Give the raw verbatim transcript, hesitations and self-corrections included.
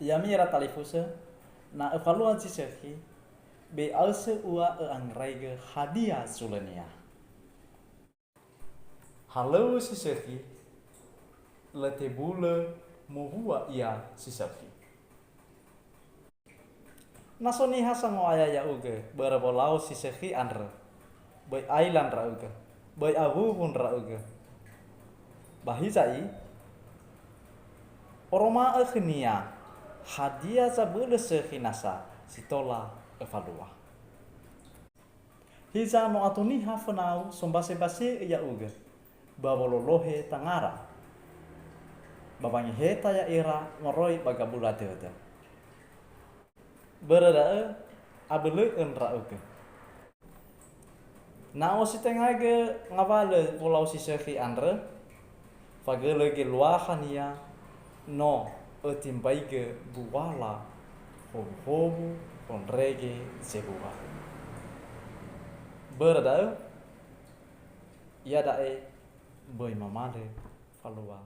Ya'ami ira talifusö, na öfalua zi sökhi, böi aösö ua ö'angeraigö hadia zulönia. Halöŵö si sökhi, lö tebulö mowua ia si sökhi. Na so niha sango'aya ya'ugö börö wolau si sökhi andrö, böi aila ndra'ugö, böi awuwu ndra'ugö. Ba hiza'i, oroma'ö khönia hadia zabölö sökhi nasa si tola öfalua. Hiza no ato niha fönau sombase-base'ö ya'ugö ba wololohe tangara, ba wangeheta ya'ira moroi ba gabula dödö. Börö da'ö, abölö'ö ndra'ugö. Na ositengagö ngawalö wolau si sökhi andrö, fagölö geluahania no ötimbaigö buala howuhowu fondrege zebua. Börö da'ö, iada'e böi mamalö falua